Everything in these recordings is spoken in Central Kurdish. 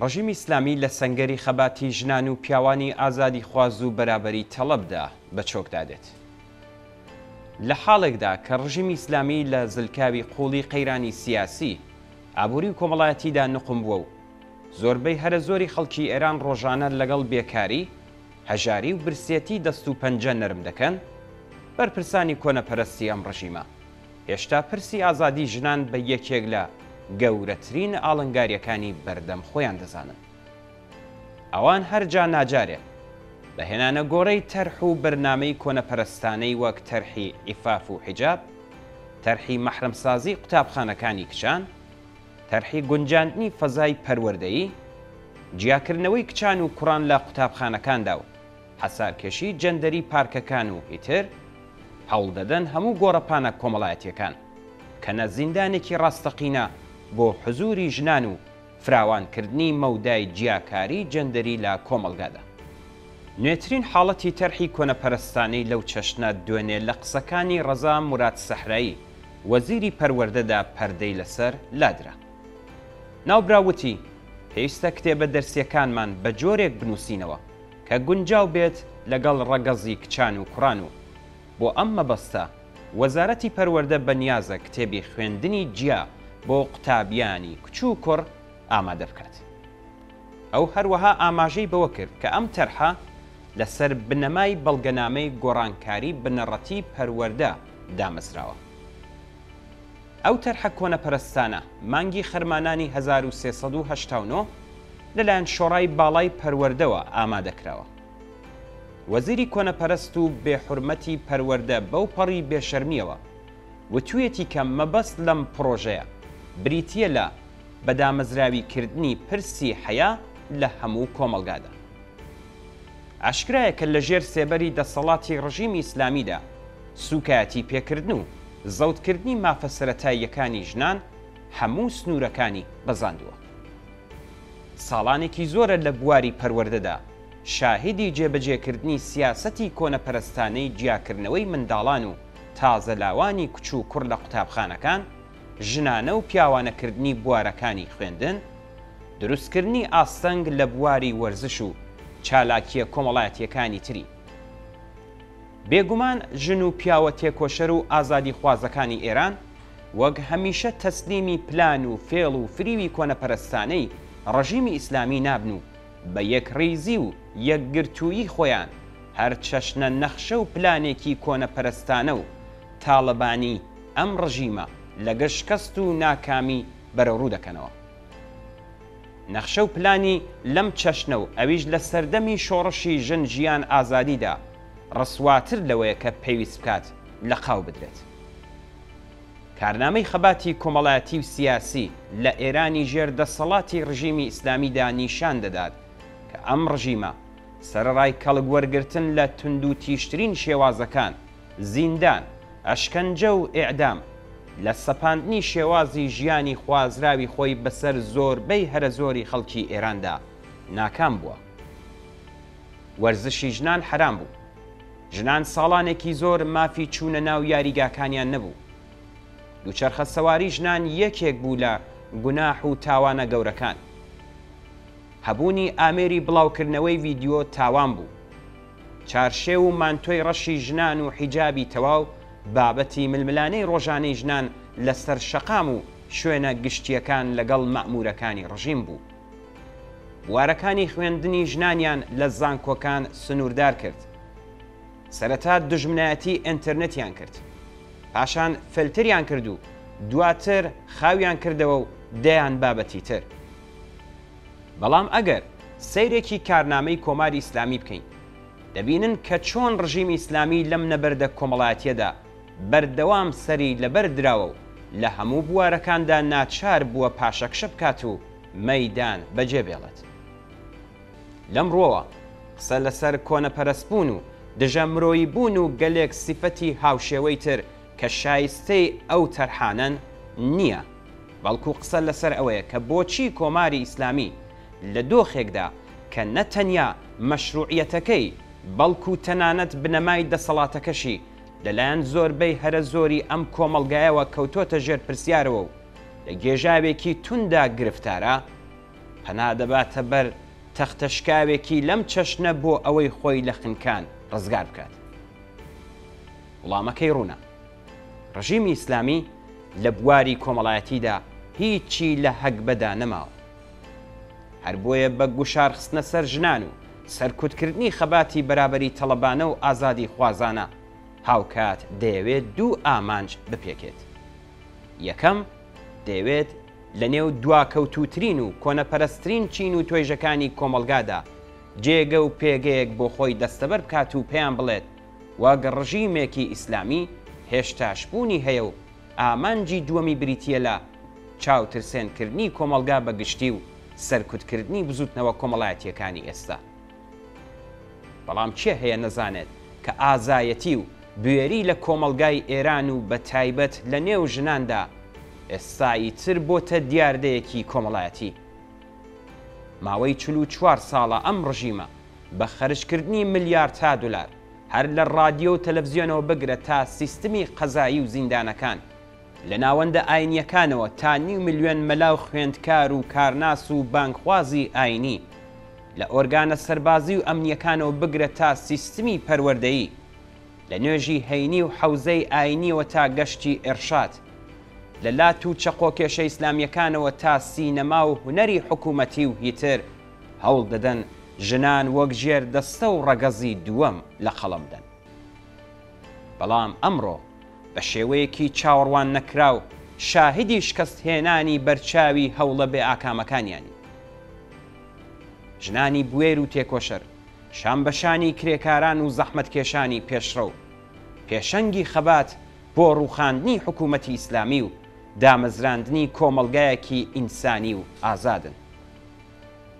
ڕژیمی ئیسلامی لە سەنگەری خەباتی ژنان و پیاوانی ئازادیخواز و بەرابەری تەڵەبدا بە چۆکدا دێت. لە حاڵێکدا کە ڕژیمی ئیسلامی لە زلکاوی قووڵی قەیرانی سیاسی، ئابووری و کۆمەڵایەتیدا نوقم بووە و زۆربەی هەرە زۆری خەڵکی ئێران ڕۆژانە لەگەڵ بێکاری، هەژاری و برسێتی دەست و پەنجە نەرم دەکەن، بەرپرسانی کۆنەپەرستی ئەم ڕژیمە هێشتا پرسی ئازادی ژنان بە یەکێک لە گەورەترین ئاڵنگارییەکانی بەردەم خۆیان دەزانن. ئەوان هەر جا ناجارێ بە هێنانەگۆڕێی تەرح و بەرنامەی کۆنەپەرستانەی وەک تەرحی عیفاف و حیجاب، تەرحی مەحرەمسازی قوتابخانەکانی کچان، تەرحی گونجاندنی فەزای پەروەردەیی، جیاکردنەوەی کچان و کوڕان لە قوتابخانەکاندا و حەسارکێشی جەندەری پارکەکان و هیتر، هەوڵدەدەن هەموو گۆڕەپانە کۆمەڵایەتیەکان بکەنە زیندانێکی ڕاستەقینە بۆ حزوری ژنان و فراوانکردنی مەودای جیاکاری جەندەری لە کۆمەڵگادا. نوێترین حاڵەتی تەرحی کۆنەپەرستانەی لەو چەشنە دوێنێ لە قسەکانی ڕەزا موراد سەحرایی وەزیری پەروەردەدا پەردەی لەسەر لادرا. ناوبراو وتی، پێویستە کتێبە دەرسییەکانمان بە جۆرێک بنووسینەوە کە گونجاو بێت لەگەڵ ڕەگەزی کچان و کوڕان و بۆ ئەم مەبەستە وەزارەتی پەروەردە بەنیازە کتێبی خوێندنی جیا بۆ قوتابیانی کچ و کوڕ ئامادە بکات. ئەو هەروەها ئاماژەی بەوە کرد کە ئەم تەرحە لەسەر بنەمای بەڵگەنامەی گۆڕانکاری بنەڕەتی پەروەردە دامەزراوە. ئەو تەرحە کۆنەپەرستانە مانگی خەرمانانی 1389 لەلایەن شۆڕای باڵای پەروەردەوە ئامادە کراوە. وەزیری کۆنەپەرست و بێ حورمەتی پەروەردە بەو پەڕی بێ شەرمییەوە وتویەتی کە مەبەست لەم پڕۆژەیە بریتییە لە بە دامەزراوی کردنی پرسی حەیا لە هەموو کۆمەڵگادا. ئاشکرایە کە لە ژێر سێبەری دەسەڵاتی ڕژیمی ئیسلامیدا سووکایەتی پێکردن و زەوتکردنی مافە سەرەتاییەکانی ژنان هەموو سنوورەکانی بەزاندووە. ساڵانێکی زۆرە لە بواری پەروەردەدا شاهیدی جێبەجێکردنی سیاسەتی کۆنەپەرستانەی جیاکردنەوەی منداڵان و تازەلاوانی کچ و کوڕ لە قوتابخانەکان، ژنانە و پیاوانەکردنی بوارەکانی خوێندن، دروستکردنی ئاستەنگ لە بواری وەرزش و چالاکییە کۆمەڵایەتییەکانی تری. بێگومان ژن و پیاوە تێکۆشەر و ئازادیخوازەکانی ئێران وەک هەمیشە تەسلیمی پلان و فێڵ و فریوی کۆنەپەرستانەی ڕژیمی ئیسلامی نابن و بە یەکڕیزی و یەکگرتوویی خۆیان هەر چەشنە نەخشە و پلانێکی کۆنەپەرستانە و تاڵەبانی ئەم ڕژیمە لەگەل شکەست و ناکامی بەرەوڕوو دەکەنەوە. نەخشە و پلانی لەم چەشنە و ئەویش لە سەردەمی شۆڕشی ژن ژیان ئازادیدا ڕسواتر لەوەیە کە پێویست بکات لە قاو بدرێت. کارنامەی خەباتی کۆمەڵایەتی و سیاسی لە ئێرانی ژێر دەسەڵاتی ڕژیمی ئیسلامیدا نیشان دەدات کە ئەم ڕژیمە سەرەڕای کەڵک وەرگرتن لە توندوتیژترین شێوازەکان، زیندان، ئەشکەنجە و ئێعدام، لە سەپاندنی شێوازی ژیانی خوازراوی خۆی بەسەر زۆربەی هەرەزۆری خەڵکی ئێراندا ناکام بووە. وەرزشی ژنان حەرام بوو. ژنان ساڵانێکی زۆر مافی چوونە ناو یاریگاکانیان نەبوو. دووچەرخە سواری ژنان یەکێک بوو لە گوناح و تاوانە گەورەکان. هەبوونی ئامێری بڵاوکردنەوەی ڤیدیۆ تاوان بوو. چارشێو و مانتۆی ڕەشی ژنان و حیجابی تەواو بابەتی ململانێی ڕۆژانەی ژنان لەسەر شەقام و شوێنە گشتییەکان لەگەڵ مەئموورەکانی ڕژیم بوو. بوارەکانی خوێندنی ژنانیان لە زانکۆکان سنووردار کرد. سەرەتا دوژمنایەتی ئینترنتیان کرد. پاشان فلتریان کرد و دواتر خاویان کردەوە و دەیان بابەتی تر. بەڵام ئەگەر سەیرێکی کارنامەی کۆماری ئیسلامی بکەین، دەبینن کە چۆن ڕژیمی ئیسلامی لەم نەبەردە کۆمەڵایەتییەدا بەردەوام سەری لەبەر دراوە و لە هەموو بوارەکاندا ناچار بووە پاشەکشە بکات و مەیدان بەجێ بێڵێت. لەم ڕووەوە قسە لەسەر کۆنەپەرستبوون و دژە مرۆییبوون و گەلێک سیفەتی هاوشێوەی تر کە شایستەی ئەو تەرحانەن، نییە، بەڵکو قسە لەسەر ئەوەیە کە بۆچی کۆماری ئیسلامی لە دۆخێکدا کە نە تەنیا مەشرووعیەتەکەی بەڵکو تەنانەت بنەمای دەسەڵاتەکەشی لەلایەن زۆربەی هەرە زۆری ئەم کۆمەڵگایەوە کەوتۆتە ژێر پرسیارەوە و لە گێژاوێکی توندا گرفتارە، پەنا دەباتە بەر تەختەشکاوێکی لەم چەشنە بۆ ئەوەی خۆی لە خنکان ڕزگار بکات؟ وڵامەکەی ڕوونە. ڕژیمی ئیسلامی لە بواری کۆمەڵایەتیدا هیچی لە هەگبەدا نەماوە. هەر بۆیە بە گوشارخستنە سەر ژنان و سەرکوتکردنی خەباتی بەرابەری تەڵەبانە و ئازادیخوازانە، هاوکات دەیەوێت دوو ئامانج بپێکێت. یەکەم، دەیەوێت لە نێو دواکەوتووترین و کۆنەپەرستترین چین و توێژەکانی کۆمەڵگادا جێگە و پێگەیەک بۆ خۆی دەستەبەر بکات و پێیان بڵێت وەک ڕژیمێکی ئیسلامی هێشتاش بوونی هەیە و ئامانجی دووەمی بریتییە لە چاوترسێنکردنی کۆمەڵگا بە گشتی و سەرکوتکردنی بزووتنەوە کۆمەڵایەتییەکانی ئێستا. بەڵام کێ هەیە نەزانێت کە ئازایەتی و بوێری لە کۆمەڵگای ئێران و بە تایبەت لە نێو ژناندا ئێستا ئیتر بۆتە دیاردەیەکی کۆمەڵایەتی. ماوەی 44 ساڵە ئەم ڕژیمە بە خەرجکردنی ملیارتا دولار هەر لە ڕادیۆ و تەلەفزیۆنەوە بگرە تا سیستمی قەزایی و زیندانەکان، لە ناوەندە ئاینییەکانەوە تا نیو ملیۆن مەلا و خوێندکار و کارناس و بانگخوازی ئاینی، لە ئۆرگانە سەربازی و ئەمنییەکانەوە بگرە تا سیستمی پەروەردەیی، لە نوێژی هەینی و حەوزەی ئاینییەوە تا گەشتی ئیڕشاد، لە لات و چەقۆکێشە ئیسلامییەکانەوە تا سینەما و هونەری حکوومەتی و هیتر، هەوڵ دەدەن ژنان وەک ژێر دەستە و ڕەگەزی دووەم لە قەڵەم بدەن. بەڵام ئەمڕۆ بە شێوەیەکی چاوەڕوان نەکراو شاهیدی شکەست هێنانی بەرچاوی هەوڵە بێ ئاکامەکانیانین. ژنانی بوێر و تێکۆشەر، شانبەشانی کرێکاران و زەحمەتکێشانی پێشڕەو، پێشەنگی خەبات بۆ ڕووخاندنی حکوومەتی ئیسلامی و دامەزراندنی کۆمەڵگایەکی ئینسانی و ئازادن.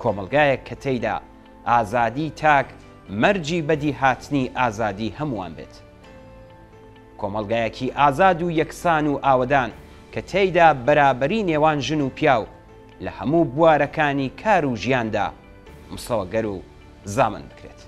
کۆمەڵگایەک کە تێیدا ئازادیی تاک مەرجی بەدیهاتنی ئازادیی هەمووان بێت. کۆمەڵگایەکی ئازاد و یەکسان و ئاوەدان کە تێیدا بەرابەری نێوان ژن و پیاو لە هەموو بوارەکانی کار و ژیاندا مسۆگەر و زامن بکرێت.